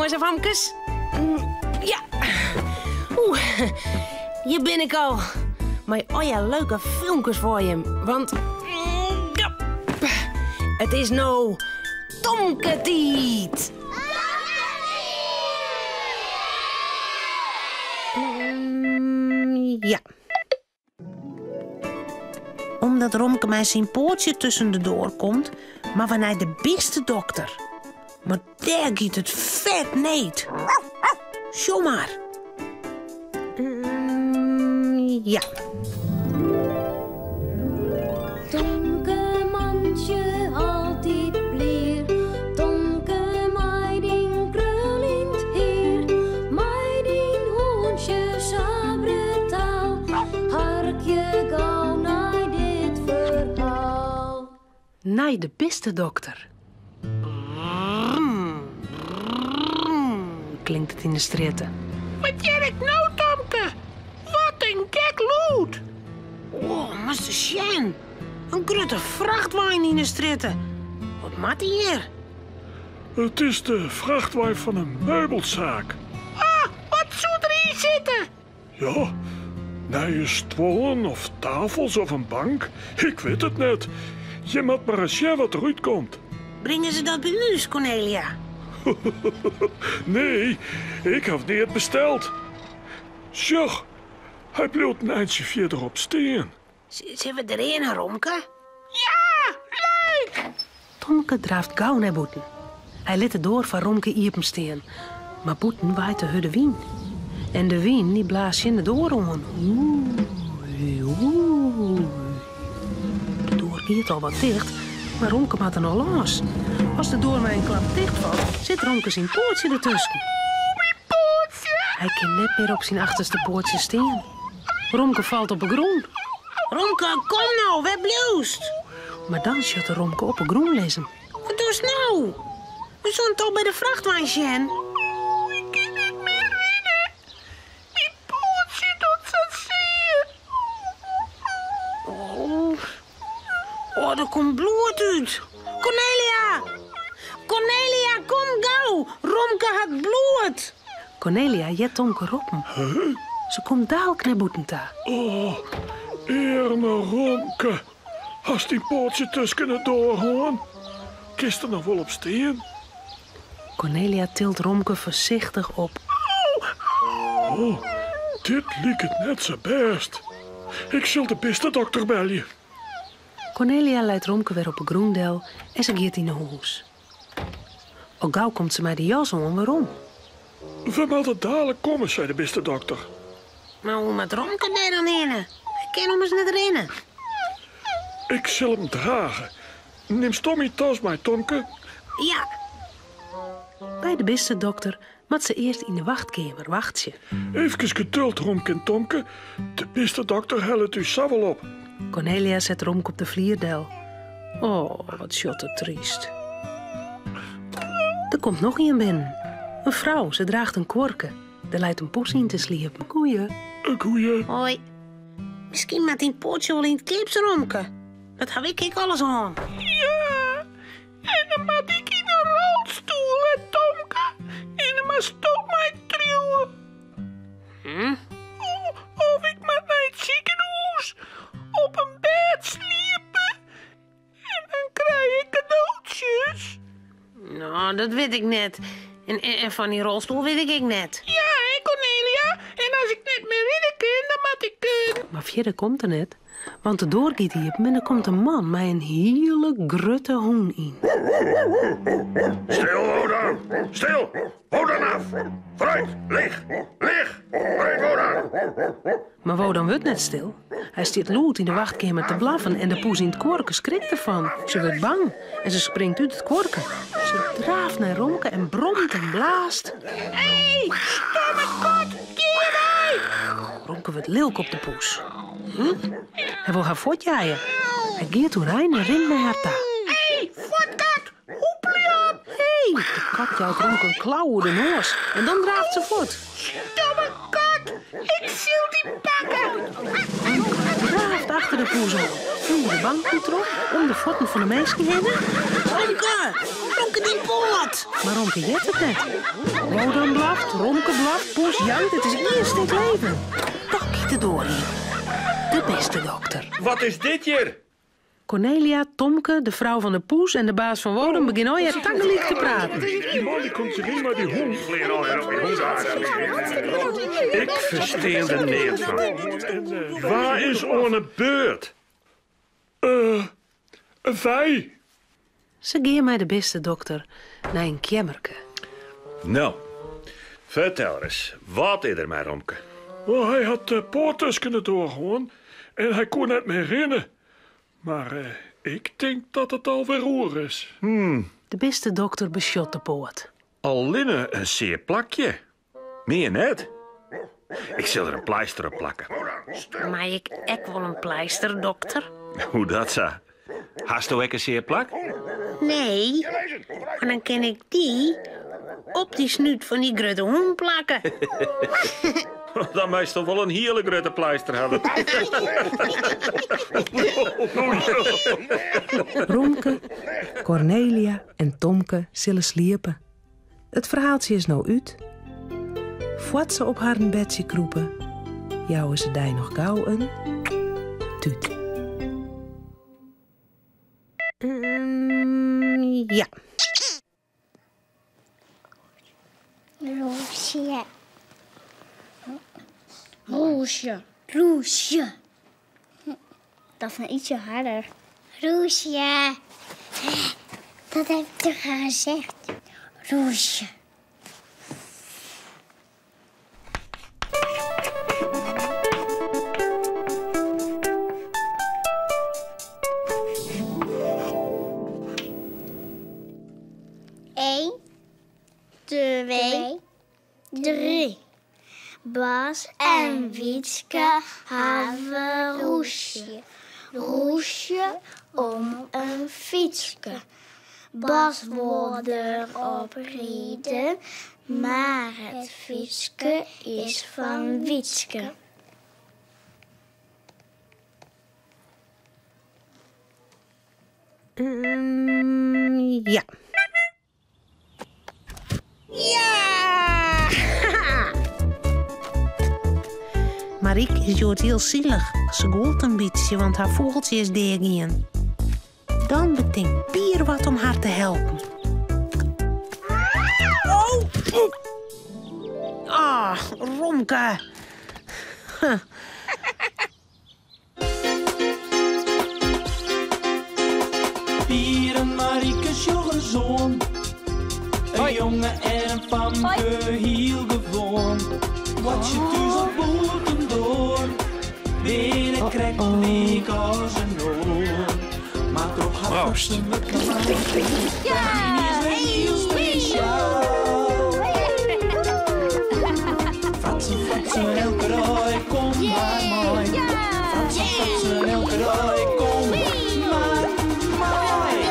Jonges en famkes. Ja. Oeh, hjir bin ik al. Mei allegear leuke filmkes foar jim. Want ja, it is no Tomke-tiid. Ja. Omdat Romke mei syn poatsje tusken de doar komt, moatte we nei de bistedokter. Mar dêr giet it fet need. Sjoch mar. Ja. Tomke mantsje altyd blier, Tomke mei dyn kruljend hier, mei dyn hûntsje sa brutaal, harkje gau nei dit ferhaal. Nei de bistedokter. Klinkt it yn de strjitte. Wat hear ik no, Tomke? Wat in gek lûd! Oh, moatst ris sjen. In grutte frachtwein yn 'e strjitte. Wat moat dy hjir? It is de frachtwein fan in meubelsaak. Ah, wat soe der yn sitte? Ja, nije stuollen of tafels of in bank, ik wit it net. Je moat mar ris sjen wat derút komt. Bringe se dat by ús, Cornelia? Nee, ik haw neat besteld. Sjoch, hy bliuwt in eintsje fierderop stean. Sille we derhinne, Romke? Ja, leuk! Tomke draaft gau nei bûten. Hy lit de doar foar Romke iepen stean, mar bûten waait de hurde wyn. En de wyn dy blaast tsjin de doar oan. Oei, oei. De doar giet al wat ticht, mar Romke moat der noch lâns. As de doar mei in klap tichtfalt, sit Romke syn poatsje dertusken. Hy kin net mear op syn achterste poatsje stean. Romke falt op 'e grûn. Romke, kom no, wêr bliuwst? Mar dan sjocht er Romke op 'e grûn lizzen. Wat dochst no? We soene toch by de frachtwein sjen? Ik kin net mear rinne. Myn poatsje docht sa sear. Oh, oh, der komt bloed út. Cornelia! Cornelia, kom gau! Romke hat bloed! Cornelia heart Tomke roppen. Se komt daalk nei bûten ta. Oh, earme Romke. Hast dyn poatsje tusken de doar hân? Kinst der noch wol op stean? Cornelia tilt Romke foarsichtich op. Oh, dit liket net sa bêst. Ik sil de bistedokter belje. Cornelia leit Romke wer op 'e grûn del en se giet yn 'e hûs. Al gau komt se mei de jas oan werom. We moatte dalik komme, sei de bistedokter. Mar hoe moat Romke dêr dan hinne? Hy kin ommers net rinne. Ik sil him drage. Nimsto myn tas mei, Tomke? Ja. By de bistedokter moat se earst yn de wachtkeamer wachtsje. Efkes geduld, Romke en Tomke. De bistedokter hellet ús sa wol op. Cornelia set Romke op de flier del. Oh, wat sjocht er tryst. Der komt noch ien binnen. In frou, se draacht in kuorke. Der leit in poes yn te sliepen. Goeie. Goeie. Hoi. Miskien moat dyn poatsje wol yn it gips, Romke. Dat haw ik ek alris hân. Ja, en dan moat ik yn in rolstoel, hè, Tomke. En dan moatsto my triuwe. Hm? Of ik moat nei it sikehûs op in bêd sliepe en dan krij ik kadootsjes. No, dat wit ik net. En, en fan dy rolstoel wit ik ek net. Ja, hè, Cornelia? En as ik net mear rinne kin, dan moat ik. Mar fierder komt er net. Want de doar giet iepen en der komt in man mei in hiele grutte hûn yn. Stil, Wodan! Stil! Wodan af! Vooruit! Lig! Lig! Vooruit, Wodan! Mar Wodan wurdt net stil. Hy stiet lûd yn de wachtkeamer te blaffen en de poes yn it kuorke skrikt derfan. Se wurdt bang en se springt út it kuorke. Se draaft nei Romke en bromt en blaast. Hé, stomme kat, gean wei! Romke wurdt lilk op de poes. Hy wol har fuortjeie. Hy giet oerein en rint nei har ta. Hé, fuort kat! Hoepelje op! Hé! De kat jout Romke in klau oer de noas en dan draaft se fuort. Stomme kat! Ik sil dy pakke! Romke draaft achter de poes oan, ûnder de banken troch, om de fuotten fan de minsken hinne. Romke! Romke, dyn poat! Mar Romke heart it net. Wodan blaft, Romke blaft, poes jankt, it is ien stik leven. Dan giet de doar iepen. De bistedokter. Wat is dit hjir? Cornelia, Tomke, de frou fan de poes en de baas fan Wodan begjinne allegear tagelyk te praten. Dy man dy komt hjir yn mei dy hûn. Ik ferstean der neat fan. Wa is oan 'e beurt? Eh, wy. Se gean mei de bistedokter nei in keammerke. No, fertel ris, wat is der mei Romke? Oh, hy hat de poat tusken de doar hân en hy koe net mear rinne. Mar ik tink dat it alwer oer is. De bistedokter besjocht de poat. Allinne in sear plakje. Mear net. Ik sil der in pleister op plakke. Mei ik ek wol in pleister, dokter? Hoe dat sa? Hasto ek in sear plak? Nee, mar dan kin ik dy op dy snút fan dy grutte hûn plakke. Dan meist wol in hiele grutte pleister hawwe. Romke, Cornelia en Tomke sille sliepe. It ferhaaltsje is no út. Foar't se op harren bedsje krûpe, jouwe se dy noch gau in tút. Ja. Roosje. Roosje. Roosje. Dat is nog ietsje harder. Roosje. Dat heb ik toch al gezegd. Roosje. Eén, twee, drie. Bas en Wietske hawwe rûzje. Rûzje om in fytske. Bas wol derop ride, mar it fytske is fan Wietske. Ja. Ja! Marieke is hjoed hiel silich. Se gûlt in bytsje, want har fûgeltsje is deagien. Dan betinkt Pier wat om har te helpen. Oh! Ah, Romke. Pier en Marieke sjogge in soan. In jonge en in famke, hiel gewoan. Boartsje thús of bûtendoar, binne krekt lyk as in oar. Mar troch har Proost. fatsoenlike man is wer hiel spesjaal. Fratsen, fratsen, elke dei, kom mar mei. Fratsen, fratsen, elke dei, kom mar mei.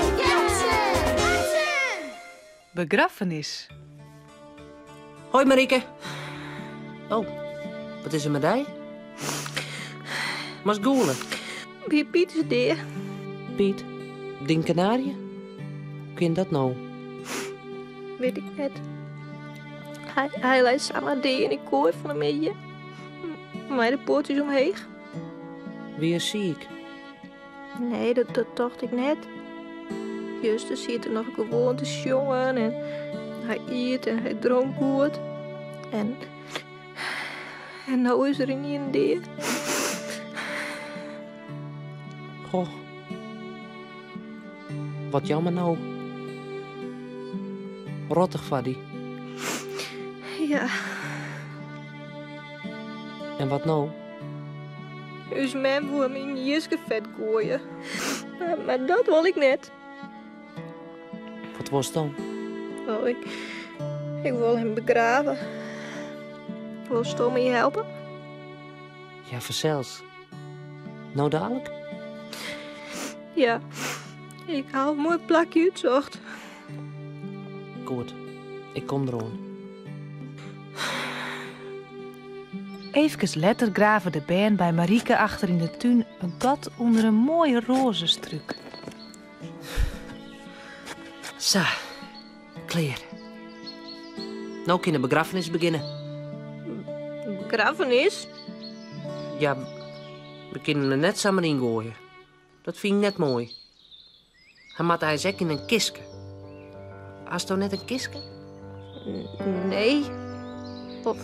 Begraffenis. Hoi Marieke. Oh, wat is der mei dy? Moatst gûle. Piet Piet is dea. Piet, dyn kanaarje? Hoe kin dat no? Wit ik net. Hy, hy lei samar dea yn 'e koai fan 'e middei. Mei de poatsjes omheech. Wie er siik? Nee, dat, dat tocht ik net. Juster siet er noch gewoan te sjongen en hy iet en hy dronk goed. En, en no is er ynienen dea. Goh. Wat jammer no. Rottich foar dy. Ja. En wat no? Us mem woe him yn jiskefet goaie. Mar, mar dat wol ik net. Wat wolst dan? Oh, ik, ik wol him begrave. Wolsto my helpe? Ja, fansels. No dalik? Ja, ik ha in moai plakje útsocht. Goed, ik kom deroan. Eefkes letter grave de bern by Marieke achter yn de tún in gat ûnder in moaie roazestrúk. Sa, klear. No kin de begraffenis begjinne. Begraffenis? Ja, we kinne him der net samar yn goaie. Dat fyn ik net moai. Hy moat eins ek yn in kistke. Hasto net in kistke? Nee. Of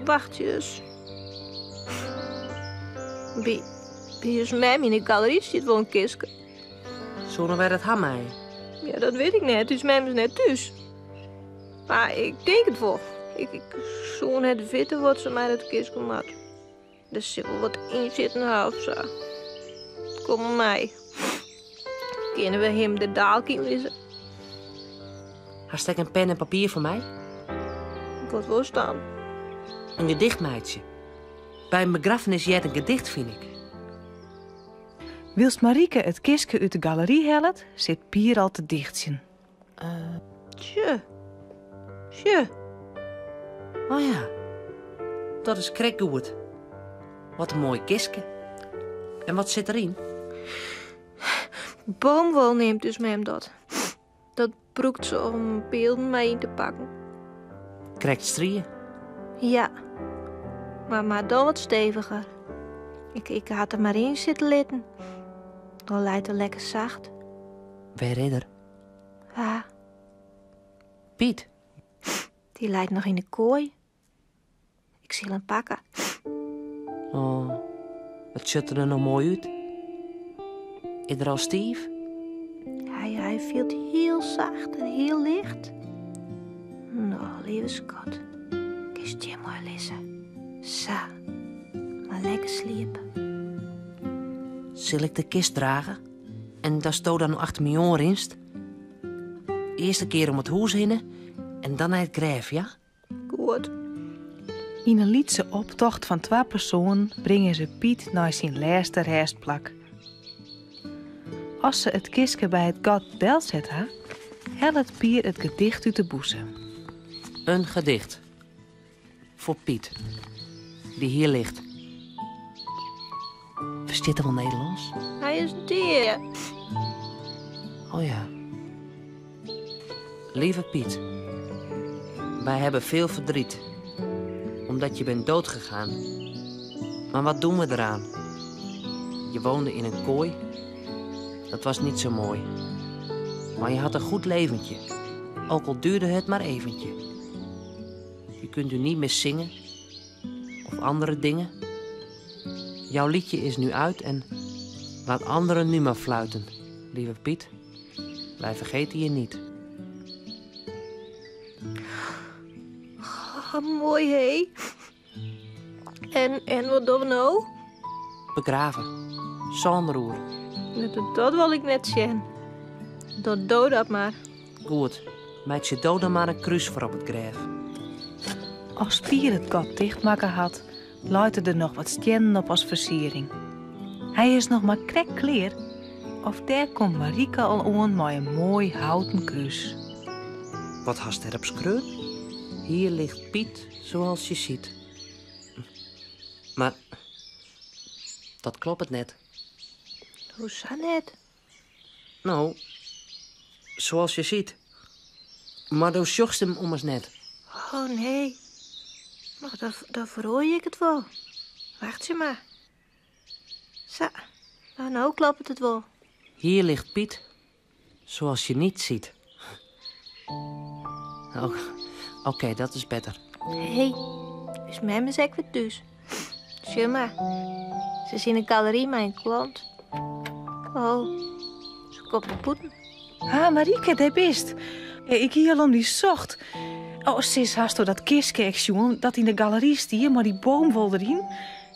wacht ris. By, by ús mem yn de galery stiet wol in kistke. Soene wy dat ha meie? Ja, dat wit ik net. Us mem is net thús. Mar ik tink it wol. Ik, ik soe net witte wat se mei dat kistke moat. Der sil wol wat yn sitten ha of sa. Kom mar mei. Kinne we him der daalk yn lizze? Hast ek in pen en papier foar my? Wat wolst dan? In gedicht meitsje. By in begraffenis heart in gedicht, fyn ik. Wylst Marike it kistke út de galery hellet, sit Pier al te dichtsjen. Tsje. Tsje. Oh ja, dat is krekt goed. Wat in moai kistke. En wat sit deryn? Boomwol neamt ús mem dat. Dat brûkt se om bylden mei yn te pakken. Krekt strie? Ja, mar, mar dan wat steviger. Ik, ik ha it der mar yn sitte litten. Dan leit er lekker sacht. Wêr is er? Wa? Piet. Dy leit noch yn de koai. Ik sil him pakke. Oh, it sjocht der noch moai út. Is er al stiif? Hy, hy fielt hiel sacht en hiel licht. No, leave skat. Kinst hjir moai lizze. Sa. Mar lekker sliepe. Sil ik de kist drage? En datsto dan achter my oan rinst? Earste kear om it hûs hinne en dan nei it grêf, ja? Goed. Yn in lytse optocht fan twa persoanen bringe se Piet nei syn lêste rêstplak. As se it kistke by it gat delset ha, hellet Pier it gedicht út de bûse. In gedicht. Foar Piet, dy't hjir ligt. Ferstiet er wol Nederlânsk? Hy is dea. Oh ja. Lieve Piet, wij hebben veel verdriet. Omdat je bent doodgegaan. Maar wat doen we eraan? Je woonde in een kooi. Dat was niet zo mooi. Maar je had een goed leventje. Ook al duurde het maar eventje. Je kunt nu niet meer zingen of andere dingen. Jouw liedje is nu uit en laat anderen nu maar fluiten. Lieve Piet, wij vergeten je niet. Oh, moai, hé. En, en wat dogge we no? Begrave. Sân deroer. Dat, dat wol ik net sjen. Dat do dat mar. Goed, meitsje do dan mar in krús foar op it grêf. As Pier it gat tichtmakke hat, leit er der noch wat stiennen op as fersiering. Hy is noch mar krekt klear of dêr komt Marike al oan mei in moai houten krús. Wat hast dêrop skreaun? Hier ligt Piet zoals je ziet. Mar dat kloppet net. Hoesa net? No, zoals je ziet. Mar do sjochst him ommers net. Oh nee. Mar dan, dan feroarje ik it wol. Wachtsje mar. Sa, no, no kloppet it wol. Hier ligt Piet, zoals je niet ziet. Oh, Oké, dat is better. Hé, ús mem is ek wer thús. Sjoch mar, se is yn de galery mei in klant. Oh, se komt nei bûten. Ha, Marike, dêr bist. Ik hie al om dy socht. Oh, sis, hasto dat kistke ek sjoen dat yn de galery stie mei dy boomwol deryn?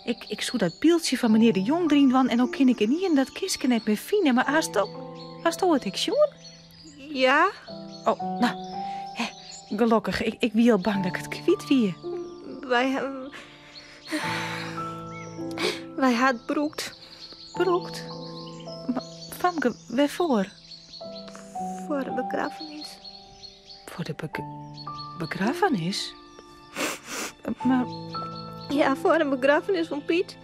Ik, ik soe dat byldsje fan menear De Jong deryn dwaan en no kin ik ynienen dat kistke net mear fine. Mar hasto, hasto it ek sjoen? Ja. Oh, no, hè, gelokkich. Ik, ik wie al bang dat ik it kwyt wie. Wy, wy ha it brûkt. Brûkt? Mar, famke, wêrfoar? Foar de begraffenis. Foar de begraffenis? Mar... Ja, foar de begraffenis fan Piet.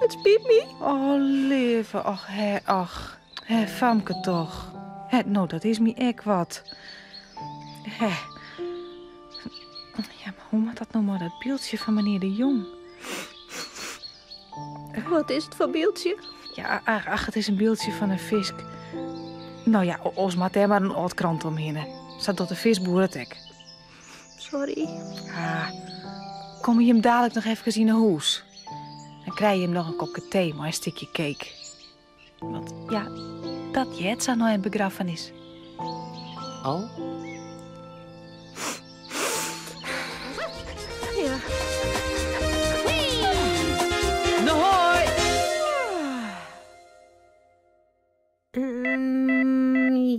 It spyt my. Oh, leave. Och, hè, och. Hè, famke toch. Hè, no, dat is my ek wat. Hè. Ja, mar hoe moat dat no mei dat byldsje fan menear De Jong? Wat is it foar byldsje? Ja, ach, ach, it is in byldsje fan in fisk. No ja, oars moat dêr mar in âld krante omhinne. Sa docht de fiskboer it ek. Sorry. Ah, komme jim dalik noch efkes yn 'e hûs? Dan krije jim noch in kopke tee mei in stikje cake. Want ja, dat heart sa nei in begraffenis. Oh? Ja. No hoi!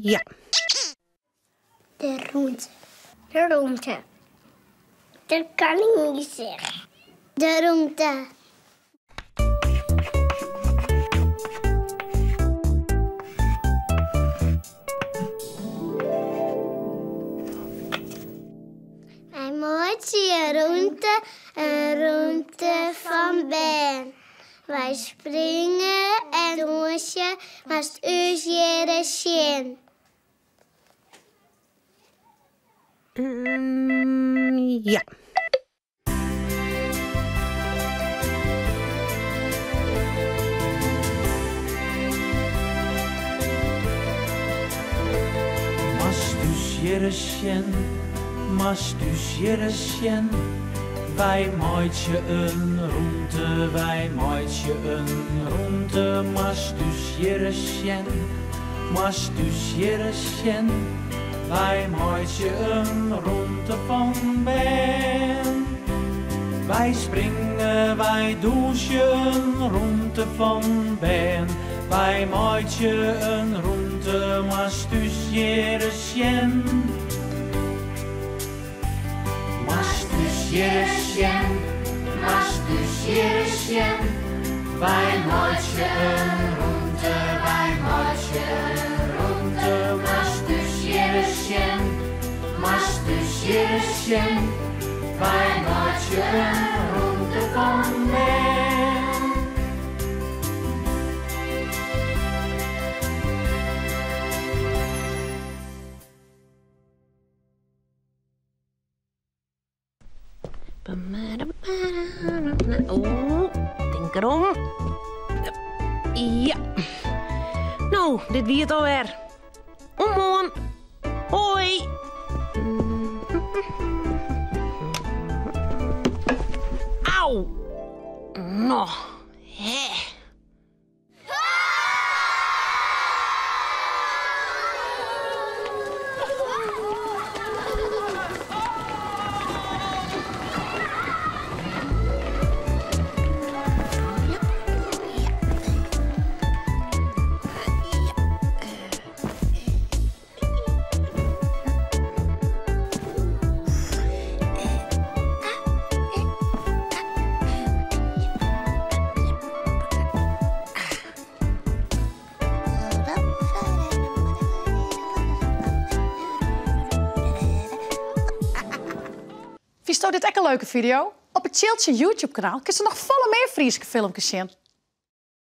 Ja. De rûnte. De rûnte. Dat kan ik niet zeggen. De rûnte. Wy meitsje in rûnte, in rûnte fan bern. Wy springe en dûnsje, moatst ús hjirre sjen. Ja. Moatst ús hjirre sjen, moatst ús hjirre sjen. Wy meitsje in rûnte, wy meitsje in rûnte. Moatst ús hjirre sjen, moatst ús hjirre sjen. Wy meitsje in rûnte fan bern. Wy springe, wy dûnsje in rûnte fan bern. Wy meitsje in rûnte, moatst ús hjirre sjen. Moatst ús hjirre sjen, moatst ús hjirre sjen. Wy meitsje in rûnte, wy meitsje in rûnte. Moatst ús hjirre sjen, moatst ús hjirre sjen. Wy meitsje in rûnte fan bern. Oeh, tink derom. Ja. No, dit wie it alwer. Oant moarn. Hoi. Au. No, hè. Fynsto dit ek in leuke fideo? Op it Tsjiltsje YouTube-kanaal kinst noch folle mear Fryske filmkes sjen.